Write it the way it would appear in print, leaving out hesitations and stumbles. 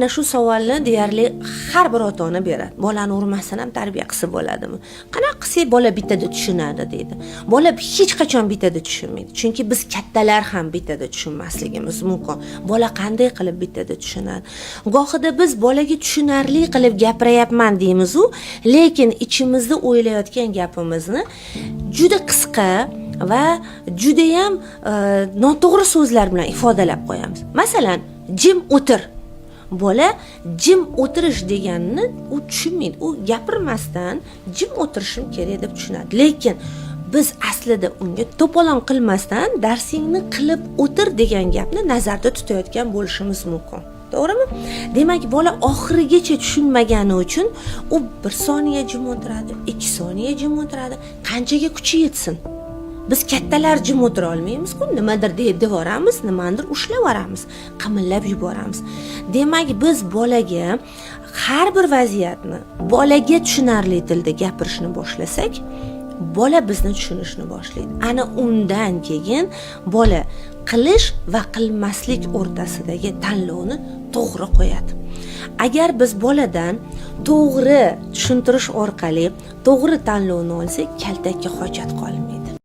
Mana shu savolni deyarli har bir ota ona beradi: "Bolani urmasdan ham tarbiya qilsa bo'ladimi? Qanaqa qilsak bola bittada tushunadi?" deydi. Bola hech qachon bittada tushunmaydi, chunki biz kattalar ham bittada tushunmasligimiz mumkin. Bola qanday qilib bittada tushunadi? Gohida biz bolaga tushunarli qilib gapiryapman deymizu, lekin ichimizda o'ylayotgan gapimizni juda qisqa va judayam noto'g'ri so'zlar bilan ifodalab qo'yamiz. Masalan, "Jim o'tir". Bola jim o'tirish deganini u tushunmaydi. U gapirmasdan jim o'tirishim kerak deb tushunadi. Lekin biz aslida unga to'polon qilmasdan darsingni qilib o'tir degan gapni nazarda tutayotgan bo'lishimiz mumkin, to'g'rimi? Demak, bola oxirigacha tushunmagani uchun u 1 soniya jim o'tiradi, 2 soniya jim o'tiradi, qanchaga kuchi yetsin. Biz kattalar jim o'tira olmaymizku, nimadir deb devoramiz, nimanidir ushlab yuboramiz, qimillab yuboramiz. Demak, biz bolaga har bir vaziyatni bolaga tushunarli tilda gapirishni boshlasak, bola bizni tushunishni boshlaydi. Ana undan keyin bola qilish va qilmaslik o'rtasidagi tanlovni to'g'ri qo'yadi. Agar biz boladan to'g'ri tushuntirish orqali to'g'ri tanlovni olsak, kaltakka hojat qolmaydi.